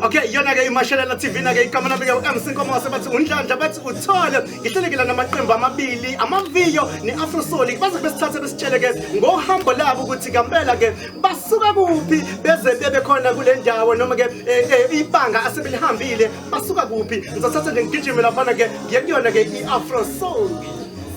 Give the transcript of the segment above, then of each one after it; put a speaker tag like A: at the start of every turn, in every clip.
A: Okay, iyona ke iMashelela TV na ke igama lami ke MC Nkomo bathi uNdlandla bathi uthole ngihlelekela namaqembu amabili amaviyo ne-Afro Soul baze besithathe besitshele ke ngohambo labo ukuthi ngempela ke basuka kuphi beze bebe khona kule ndawo noma ke ibanga asebelihambile basuka kuphi. Ngizothatha nje ngigijime laphana ke ngiye kuyona ke i-Afro Soul.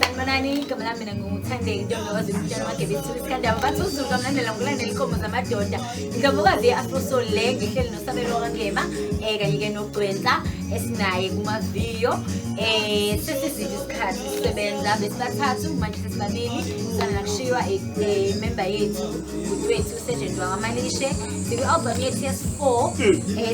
B: Sanibonani, igama lami mina nguThandeka intombi yakwaZulu Magebisi Isikandaba. Bathi uZulu kamlandela ngokulandela inkomo zamadoda. Indlovukazi ye-Afro Soul le ngihleli noSabelo kaNgema kanye ke noGcwensa esinaye kumaviyo. Sesizile isikhathi sisebenza besibathathu manje sesibabili sana nakushiywa i-member yethu udwethu uSergeant wakaMalishe. Sikwi-album yethu yesi-4.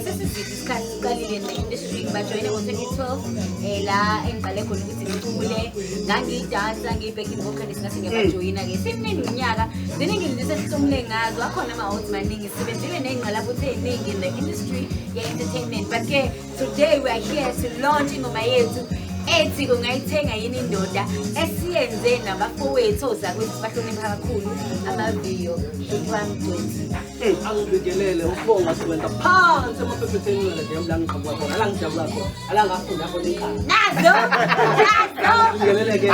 B: Sesizile isikhathi siqalile ne-industry ngibajoyine ngo-2012 la engiqale khona ukuthi ngicule ngangiyidansa ngiyi-backing vocalist ngase ngiyabajoyina-ke seminingi iminyaka ziningi izinto esihlomule ngazo akhona ama-awards maningi sisebenzile ney'ngqalabutho ey'ningi in the industry ye-entertainment, but ke today we are here to launch ingoma yethu ethi "Ungayithenga Yini Indoda" esiyenze nabafowethu ozakwethu sibahlonipha kakhulu amaviyo wami Gcwensi.
C: Angibingelele ukubonga siwenza phansi emaphephetheni ngale la ngiqhamuka khona la ngijabula khona ala ngafunda khona ikhaya.
B: Nazo nazo.
C: Angibingelele-ke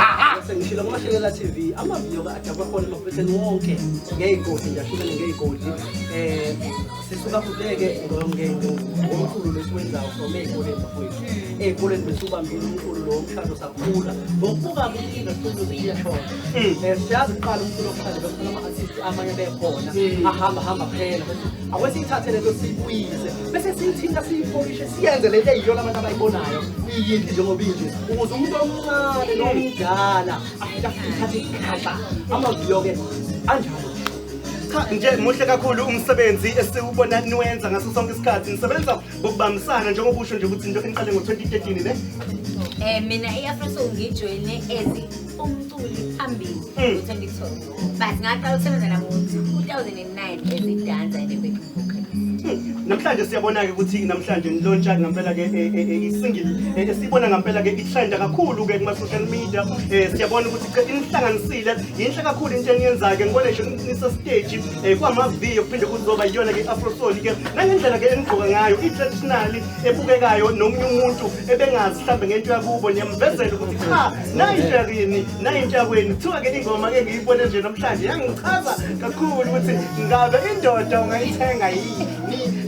C: sengishilo kuMashelela TV amaviyo adabuka khona emaphephetheni wonke ngey'godi nje ahlukene ngey'godi sisuka futhi-ke ngomculo lesiwenzayo from ey'koleni bafowethu ey'koleni besubambile umculo lo womshado sakhula ngokubuka-ke ukuthi i-industry music iyashona siyazi kuqala umculo womshado bekukhona ama-artist amanye bekhona ahamba hamba phela bese ake siyithathe lento siyibuyise bese siyithinta siyipolishe siyenze lento eyiyona abantu abayibonayo iyinhle njengoba inje ukuze umuntu omncane nomdala afike afike ithathe ikhaxa amaviyo-ke anjalo.
A: Cha nje muhle kakhulu umsebenzi esiwubona niwenza ngaso sonke isikhathi nisebenza ngokubambisana njengoba usho nje ukuthi into eniqale ngo-2013 ne.
B: Mina i-Afro Soul ngijoyine as umculi phambili ngo-2012, but ngaqala ukusebenza nabo ngo-2009 as i-dancer and a backing vocalist.
A: Namhlanje siyabona-ke ukuthi namhlanje nilauncha ngampela-ke i-single esiyibona ngampela-ke itrenda kakhulu-ke kuma-social media siyabona ukuthi cha inihlanganisile yinhle kakhulu into eniyenzayo-ke ngibone nje nise-stage kwamaviyo kuphinde kuzoba yiyona-ke i-Afro Soul-ke nangendlela-ke enigqoka ngayo i-traditional ebukekayo nomunye umuntu ebengazi mhlambe ngento yakubo niyamvezela ukuthi cha nayi into yakini nayi into yakwenu. Kuthiwa-ke ingoma-ke ngiyibone nje namhlanje yangichaza kakhulu ukuthi ngabe indoda ungayithenga yini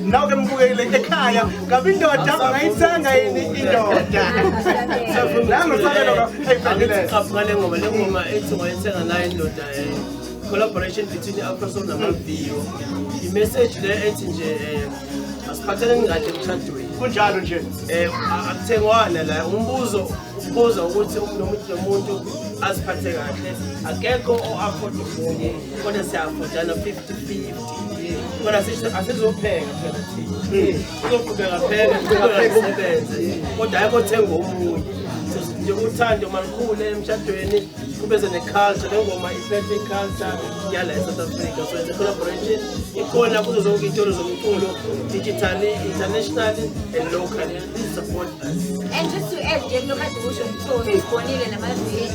A: nawe-ke mbukele ekhaya ngabe indoda ungayithenga yini indoda nangusabelo.
D: Angithi qaphu ngale ngoma, le ngoma ethi "Ungayithenga Nayo Indoda", collaboration between i-Afro Soul namaviyo, i-message le ethi nje asiphatheleni kahle emshadweni.
A: Kunjalo nje.
D: Akuthengwana la umbuzo ubuza ukuthi umuntu nomuntu aziphathe kahle akekho o-afford omunye kodwa siya-affordana 50-50 kodwa asizopheka phela thina uzoqhubeka pheka usebenze kodwa ayikho thenga omunye. So sithi nje uthando malukhule emshadweni kubeze ne-culture. Le ngoma iphethe i-culture yala e-South Africa, so it's a collaboration ikhona kuzo zonke iy'tolo zomculo digitally, internationally and locally. Please support us.
B: And just to add nje kulokhu kade kusho Mthosi, sibonile namaviyo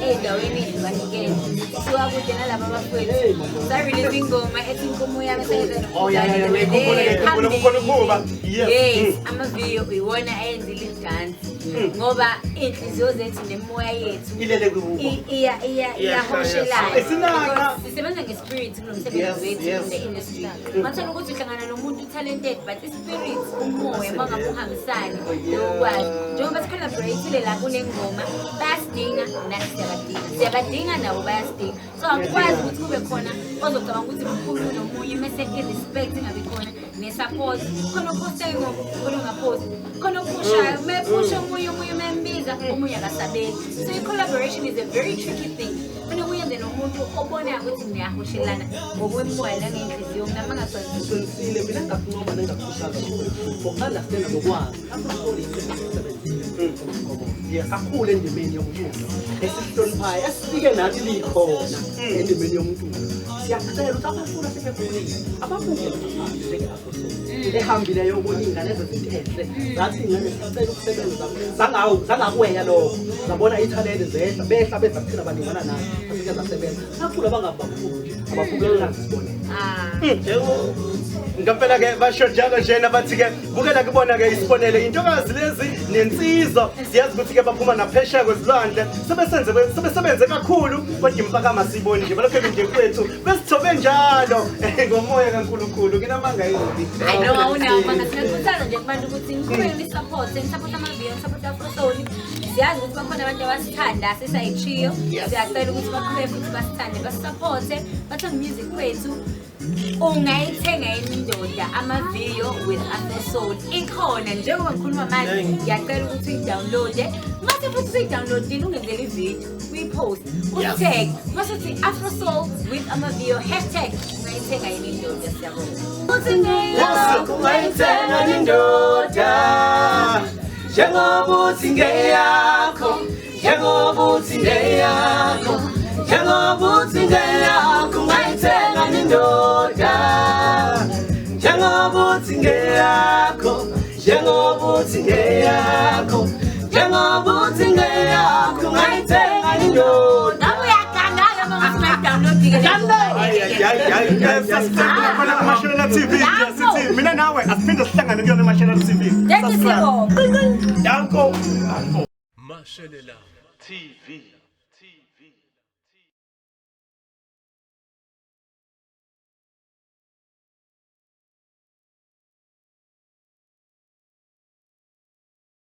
B: ey'ndaweni ey'hlukahlukene suka kude nalaba abafowethu sa-release ingoma ethi "Inkomo Yami".
A: Oh, yeah, ngiyikhumbula, ngiyikhumbula, kukhona ukuba. Yes.
B: Yes, amaviyo iwona ayenzile idansi ngoba iy'nhliziyo zethu nemimoya yethu
A: Ilele kubo.
B: Iyahoshelana.
A: Isinaka.
B: Because sisebenza nge-spirit kulo msebenzi wethu in the industry. Ungathola ukuthi uhlangana nomuntu talented, but i-spirit, umoya, uma ngabe uhambisani nokwazi njengoba si-collaborate-ile la kule ngoma bayasidinga nathi siyabadinga, siyabadinga nabo bayasidinga, so akukwazi ukuthi kube khona ozocabanga ukuthi mkhulu kunomunye mese i-respect ingabi khona ne-support khona ophosta ingoma khona ongaphosti khona ophushayo uma ephusha omunye omunye uma embiza omunye akasabeli. So i-collaboration is a very tricky thing, funeka uyenze nomuntu obonayo ukuthi niyahoshelana ngokwemoya nangey'nhliziyo nama ngagcwalisile.
C: Uqinisile, mina engakuncoma nengakukhuthaza ngoku-understanda nokwazi Afro Soul iqembu esisebenzile kakhulu endimeni yomculo esihloniphayo esifike nathi likhona endimeni yomculo. Siyacela ukuthi abafuna sebekhulile ababuke ngaphansi njenge-Afro Soul ehambile yobona iy'ngane ezezinto enhle zathi iy'ngane sicela ukusebenza zangakweya lokho zabona ithalente zehla behla beza kuthina balingana nathi afike zasebenza sacula bangabi bakhulu nje ababukele nazi isibonelo.
B: Ah.
D: Njengo
A: Ngempela ke basho njalo njena bathi ke bukela kubona ke isibonelo intokazi lezi nensizwa siyazi ukuthi ke baphuma naphesheya kwezilwandle sebesenze sebesebenze kakhulu kodwa impakama siyiboni nje balokho nje kwethu besithobe njalo ngomoya kaNkulunkulu nginamanga yini.
B: I know awunawo amanga. Singakhuthaza nje kubantu ukuthi niqhubeke ni-support, ni-support amaviyo, ni-support Afro-Soul. Siyazi ukuthi bakhona abantu abasithanda sisayitrio. Siyacela ukuthi baqhubeke futhi basithande, basupporte, bathande music wethu. Ungayithenga yini indoda amaviyo with Afro Soul? Ikhona njengoba ngikhuluma manje, ngiyacela ukuthi uyi-downloade. Mase futhi usuyi-downloadile ungenzele ividiyo, uyipost, usitag, mase uthi Afro Soul with amaviyo hashtag ungayithenga yini indoda siyabonga. Uthi ngeyakho
D: Ungayithenga indoda njengoba uthi ngeyakho njengoba uthi ngeyakho njengoba uthi ngeyakho ungayithenga indoda njengoba uthi ngeyakho njengoba uthi ngeyakho njengoba uthi ngeyakho ungayithenga indoda.
B: Ngabe uyaganga-ke uma ngathi ungayi-download-ke le
A: Sasithembela khona kuMashelela TV nje sithi mina nawe asiphinde sihlangane kuyona iMashelela TV.
B: Thank you,
A: Subscribe.
B: Sibonga.
D: Danko.
E: Mashelela TV.